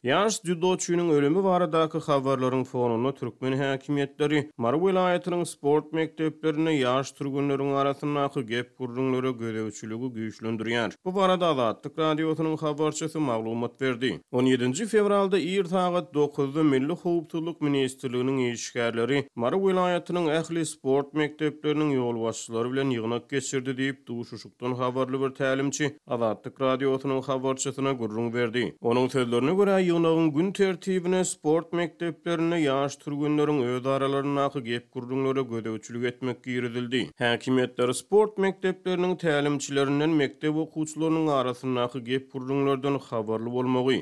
Ýaş dzýudoçynyň ölümi baradaky habarlaryň fonunda türkmen häkimiýetleri Mary welaýatynyň sport mekdeplerinde ýaş türgenleriň arasyndaky gep-gürrüňlere gözegçiligi güýçlendirýär. Bu barada Azatlyk Radiosynyň habarçysy maglumat berdi. On ýedinji fewralda ir sagat dokuzda Milli howpsuzlyk ministrliginiň işgärleri Mary welaýatynyň ähli sport mekdepleriniň ýolbaşçylary bilen ýygnak geçirdi diýip, duşuşykdan habarly bir tälimçi Azatlyk Radiosynyň habarçysyna gürrüň berdi. Onuň sözlerine görä, ýygnagyň gün tertibine sport mekdeplerinde ýaş türgenleriň öz aralaryndaky gep-gürrüňlere gözegçilik etmek girizildi. Häkimiýetler sport mekdepleriniň tälimçilerinden mekdep okuwçylarynyň arasyndaky gep-gürrüňlerden habarly bolmagy,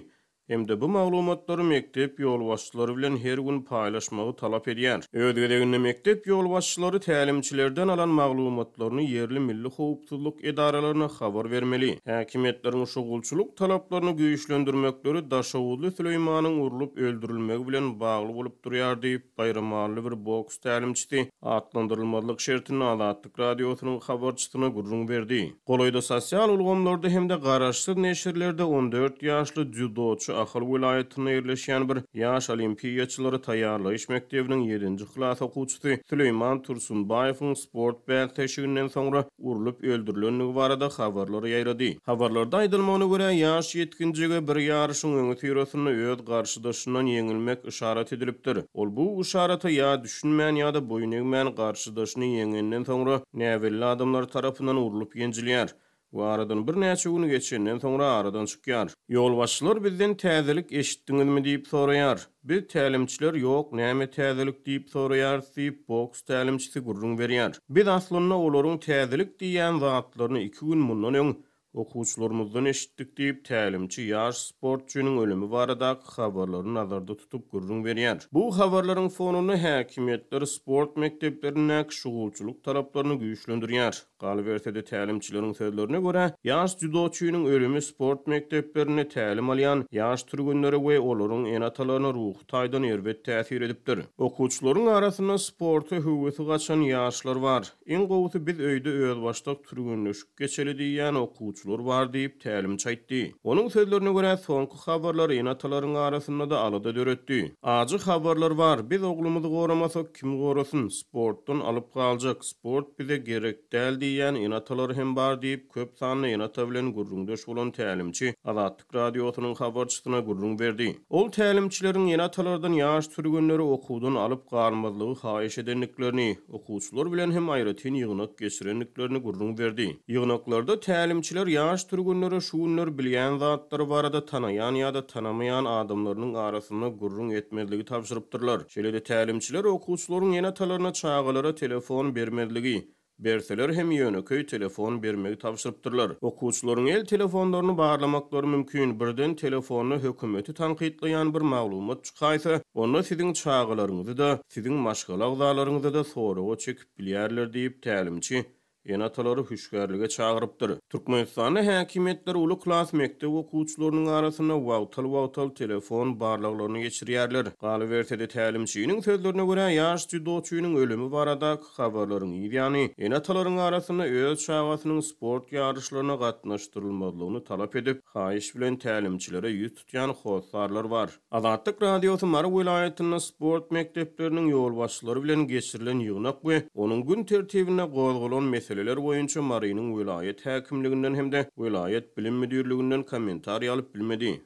hem-de bu maglumatlary mekdep ýolbaşçylary bilen her gün paýlaşmagy talap edýär. Öz gezeginde mekdep ýolbaşçylary tälimçilerden alan maglumatlaryny ýerli milli howpsuzlyk edaralaryna habar bermeli. Häkimiýetleriň şugulçylyk talaplaryny güýçlendirmekleri daşoguzly Süleýmanyň urlup öldürilmegi bilen bagly bolup durýar diýip, baýramally bir boks tälimçisi atlandyrylmazlyk şertinde Azatlyk Radiosynyň habarçysyna gürrüň berdi. Golaýda sosial ulgamlarda hem-de garaşsyz neşirlerde 14 ýaşly dzýudoçy Ahal welaýatynda ýerleşýän bir ýaş olimpiýaçylary taýýarlaýyş mekdebiniň ýedinji klas okuwçysy Süleýman Tursunbaýewiň sport bäsleşiginden soňra urlup öldürilendigi barada habarlar ýaýrady. Habarlarda aýdylmagyna görä, ýaş ýetginjege bir ýaryşyň öňüsyrasynda öz garşydaşyndan ýeňilmek yşarat edilipdir. Ol bu yşarata ýa düşünmän ýa-da boýun egmän garşydaşyny ýeňenden soňra näbelli adamlar tarapyndan urlup ýenjilýär we aradan birnäçe gün geçenden soňra aradan çykýar. Ýolbaşçylar bizden täzelik eşitdiňizmi diýip soraýar. Biz tälimçiler ýok näme täzelik diýip soraýarys diýip boks tälimçisi gürrüň berýär. Biz aslynda olaryň täzelik diýýän zatlaryny iki gün mundan öň okuwçylarymyzdan eşitdik diýip tälimçi ýaş sportçynyň ölümi baradaky habarlary nazarda tutup gürrüň berýär. Bu habarlaryň fonunda häkimiýetler sport mekdeplerindäki şugulçylyk talaplaryny güýçlendirýär. Galyberse-de, tälimçileriň sözlerine görä, ýaş dzýudoçynyň ölümi sport mekdeplerinde tälim alýan ýaş türgenlere we olaryň ene-atalaryna ruhy taýdan erbet täsir edipdir. Okuwçylaryň arasynda sporta höwesi gaçan ýaşlar bar. Iň gowusy biz öýde özbaşdak türgenleşik geçeli diýýän okuwçylar bar diýip, tälimçi aýtdy. Onuň sözlerine görä, soňky habarlar ene-atalaryň arasynda-da alada döretdi. Ajy habarlar bar. Biz oglumyzy goramasak, kim gorasyn? Sportdan alyp galjak. Sport bize gerek däl diýýän ene-atalar hem bar diýip, köp sanly ene-ata bilen gürrüňdeş bolan tälimçi Azatlyk Radiosynyň habarçysyna gürrüň berdi. Ol tälimçileriň ene-atalardan ýaş türgenleri okuwdan alyp galmazlygy haýyş edendiklerini, okuwçylar bilen hem aýratyn ýygnak geçirendiklerini gürrüň berdi. Ýygnaklarda tälimçiler ýaş türgenlere şu günler bilýän zatlary barada tanaýan ýa-da tanamaýan adamlarynyň arasynda gürrüň etmezligi tabşyrypdyrlar. Şeýle-de tälimçiler okuwçylaryň ene-atalaryna çagalara telefon bermezligi, berseler hem ýönekeý telefon bermegi tabşyrypdyrlar. Okuwçylaryň el telefonlaryny barlamaklary mümkin, birden telefonda hökümeti tankytlaýan bir maglumat çykaýsa, onda siziň çagalaryňyzy-da, siziň maşgala agzalaryňyzy-da soraga çekip bilýärler diýip, tälimçi ene-atalary hüşgärlige çagyrypdyr. Türkmenistanda häkimiýetler uly klas mekdep okuwçylarynyň arasynda wagtal-wagtal telefon barlaglaryny geçirýärler. Galyberse-de, tälimçiniň sözlerine görä, ýaş dzýudoçynyň ölümi baradaky habarlaryň yzýany, ene-atalaryň arasynda öz çagasynyň sport ýaryşlaryna gatnaşdyrylmazlygyny talap edip, haýyş bilen tälimçilere ýüz tutýan hossarlar bar. Azatlyk Radiosy Mary welaýatynda sport mekdepleriniň ýolbaşçylary bilen geçirilen ýygnak we onuň gün tertibinde gozgalan meseleler boýunça Marynyň welaýat häkimliginden hem-de welaýat bilim müdirliginden kommentariý alyp bilmedi.